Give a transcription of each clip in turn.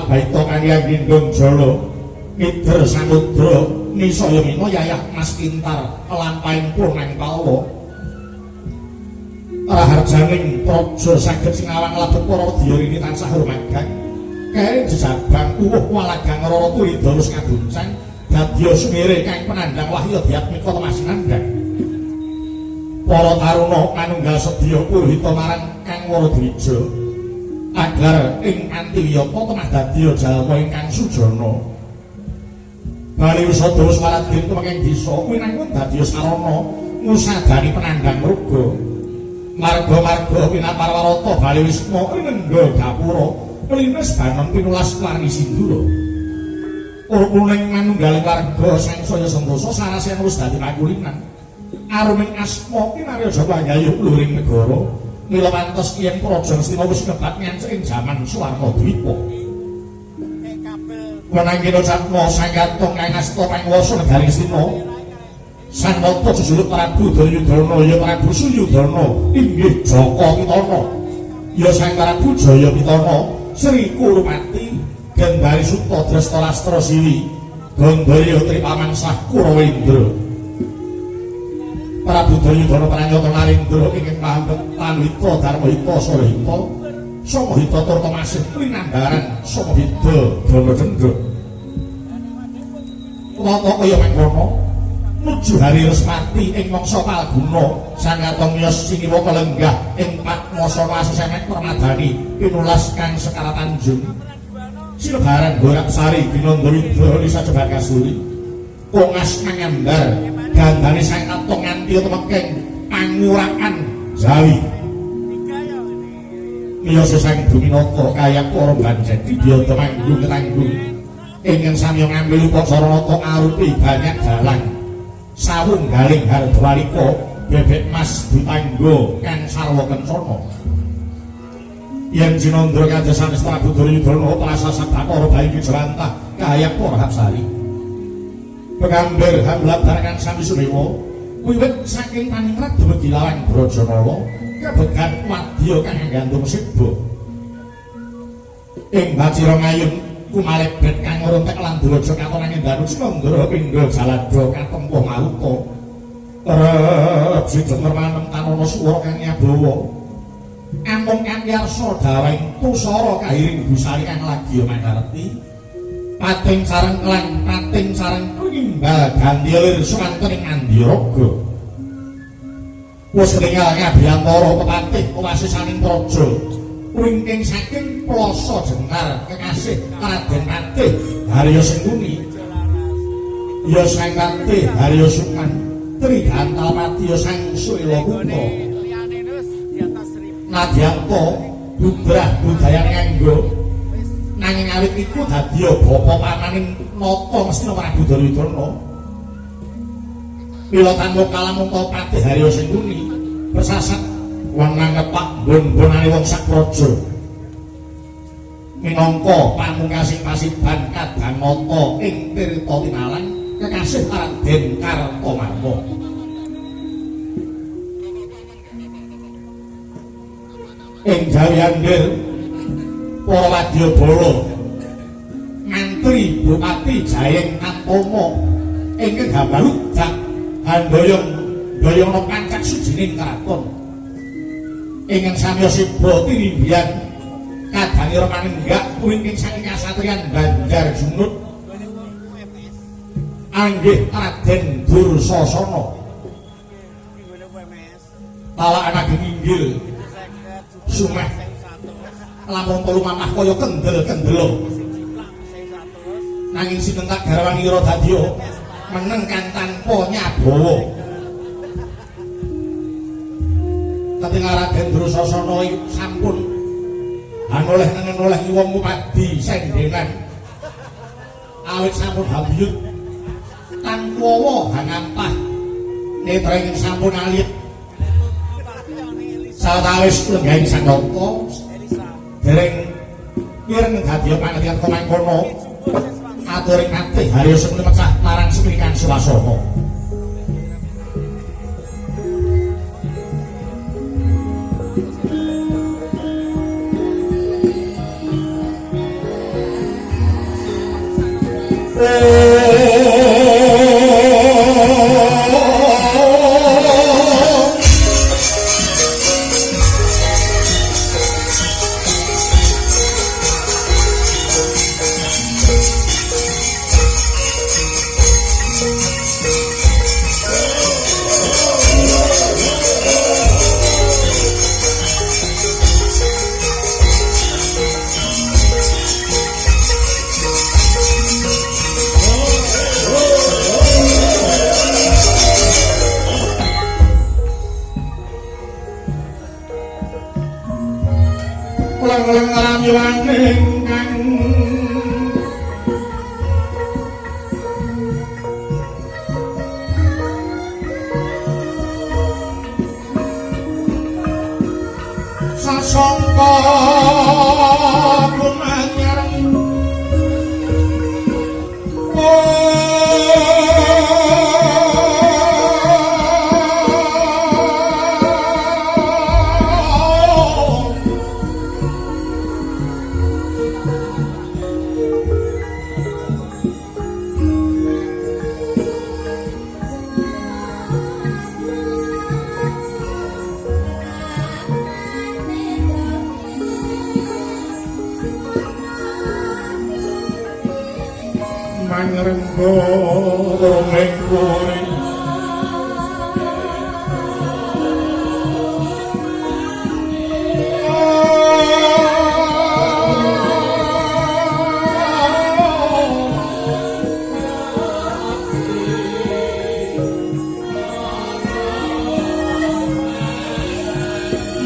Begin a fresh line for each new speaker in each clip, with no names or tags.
baita kang gendong jala ngider samudra nisaya mina yayah mas kintar lampahing purnang palwa raharjaning praja saged sinawang lebet para wedya rini tansah rumagang kae jejabang uwuh walagang rara tulidalus kaduncang dadya sumire kang penandang wahya diatmika temasinandhang para taruna manunggal sedya puruhita marang Kang Waradwija agar ing antiwiyata temah dadya jalma ingkang sujana bali usada swaradin tumenging desa winangun dadya sarana ngusadani penandang mruga marga-marga pinaparwarata bali wisma rinengga gapura lines banon pinulas warni sindura urpuning manunggaling warga sangsaya sentosa sarasena wis dadi pakulinan aruming asma kinarya japa gayuh luhuring negara mila pantes yen praja Ngastina wis ngebat ngancik ing jaman Suwarna Dwipa wenang kena catma sangkatong kang asta panguwasa negari Ngastina Sanwata jejuluk Prabu Duryudana ya Prabu Suyudana inggih Jaka Pitana ya Sang Prabu Jaya Pitana Sri Kurupati Gendari Suta Drestarastra Siwi Gandharya Tripamansah Kurawendra Prabu Duryudana Pranyata Narendra ingkang pahambet Tanuhita Darmahita Sarahita Samahita turta masih linambaran Samabida Dana Tata kaya mangkono nuju hari Respati ing mangsa Palguna Sangkatong miyos siniwa kalenggah ing Padmasana Asesemek Permadani pinulas kang Sekara Tanjung sinebaran Gorak Sari Ginandawida Lisa Jebat Kasturi kongas mangambar gandane Sangkatong nganti tumekeng pangurakan Jawi miyos sang Duminata kaya para banjeti biyata manggung ketanggung ingkang samiya ngambil upacara nata arupi banyak dalang sawung galing hardwalika bebek mas ditanggo kang sarwa kencana yen Jinandra kados sanes Prabu Duryudana prasasat Bathara Bayu Kijrantah kaya para Hapsari pengambir hamlap barengan sami sumewa wiwit saking Paningrat dumugi lawang Brajanala kabegan wadya kang nggantung seba ing Bacira ngayun kumalebet kang ngrontek lan duraja katon angin danu Cinandra pindha jalada katempuh maruta rep sidemer manem tanana suwara kang nyabawa amung kanthi arsa dawing tusara kahiring busari kang lagi mangarti pating sareng klang pating sareng klimbal ganti lir suwanten ing Andiraga wis ketingal ngabiyantara pepatih wasisaning praja wingking saking Plasa Jenar kekasih Raden Patih Harya Sengkuni ya Sang Patih Harya Sukman Trigantalpati ya Sang Suela Putra Nadyanto bubrah budayane nganggo nanging awit iku dadi bapa pamaning nata Ngastina Prabu Duryudana mila tanpa kalamunta Patih Harya Sengkuni persasat wenang ngepak bon-bonane wong sak praja minangka pamungkasing pasiban kadang nata ing Tirta Tinalang kekasih Raden Kartomarma ing Jawi Andir para wadyabala mantri bupati Jayeng Antama ingkang hambaludak handoyong doyongna pancak sujining kraton ingkang samiya siba tinimbian kadangira manenggak wingking saking kasatriyan Banjar Junut anggih Raden Dursasana talakan ageng inggil sumeh lamun telu mamah kaya kendel-kendelo nanging sinentak garwanira dadya meneng kang tanpa nyabawa ketingal Raden Dursasana sampun hanoleh nengenoleh wong mupadi sendenan awit sampun hambiyut tanpa hangampah netra ingkang sampun alit sawetawis lenggahing Sang Nata dereng mireng dadiya pangertian mangkono aturing patih Harya Sengkuni mecah marang semikan swasana. Leng-leng ramyaning kang sasongko kumanyar.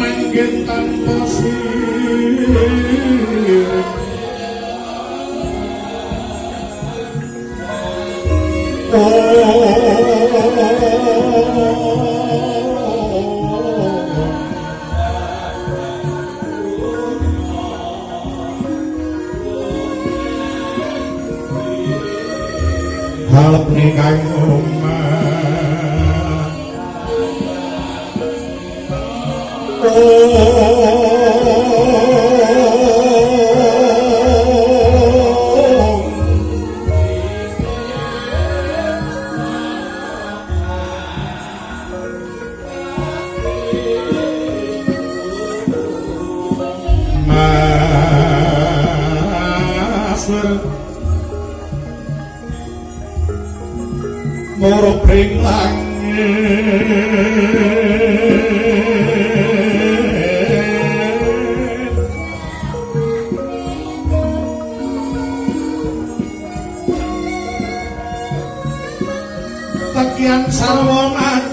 Manggen tanpa sir. Halep kang omah. Moro pring langit. Tekian sarwa maning.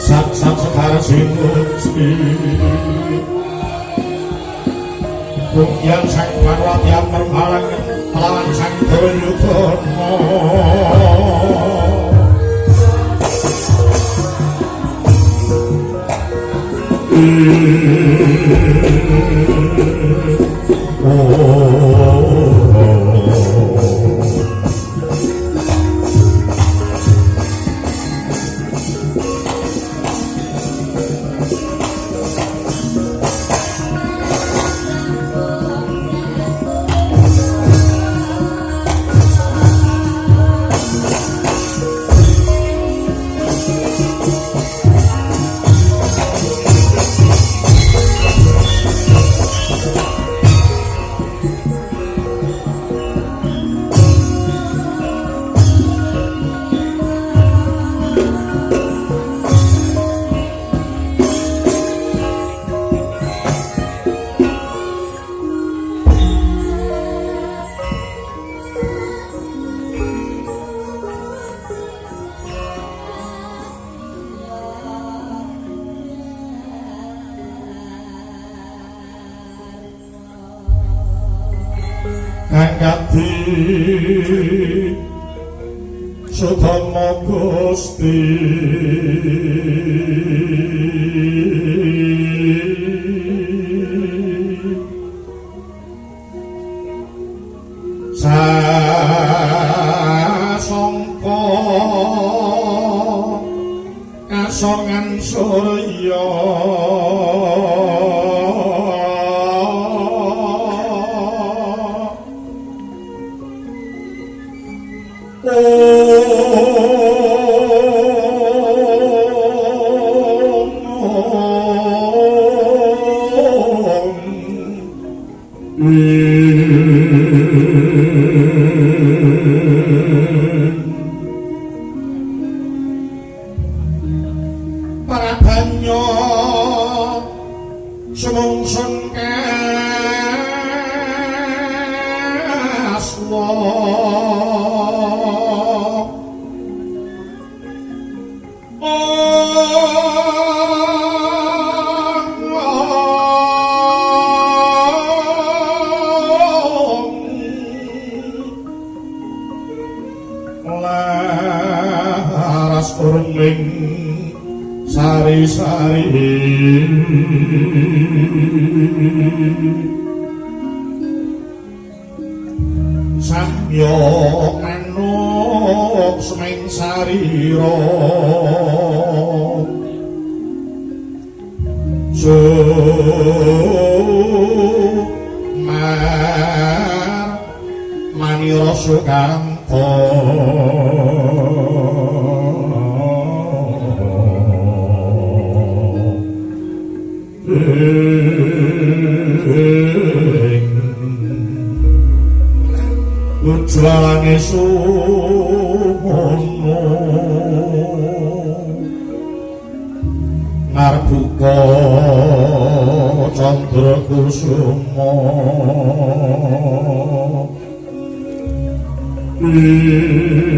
Sak-sak sekar sinuci Bukyan sang Parwati permalang melawan sang Duryudana. Sudama Gusti Sasangka kasongan surya Prabanyo sumungsun kaswa Laras urming sari-sari samya manuk semeng sarira sumar manira sukanta Ujlalane sumono ngarbuka candra kusuma ing.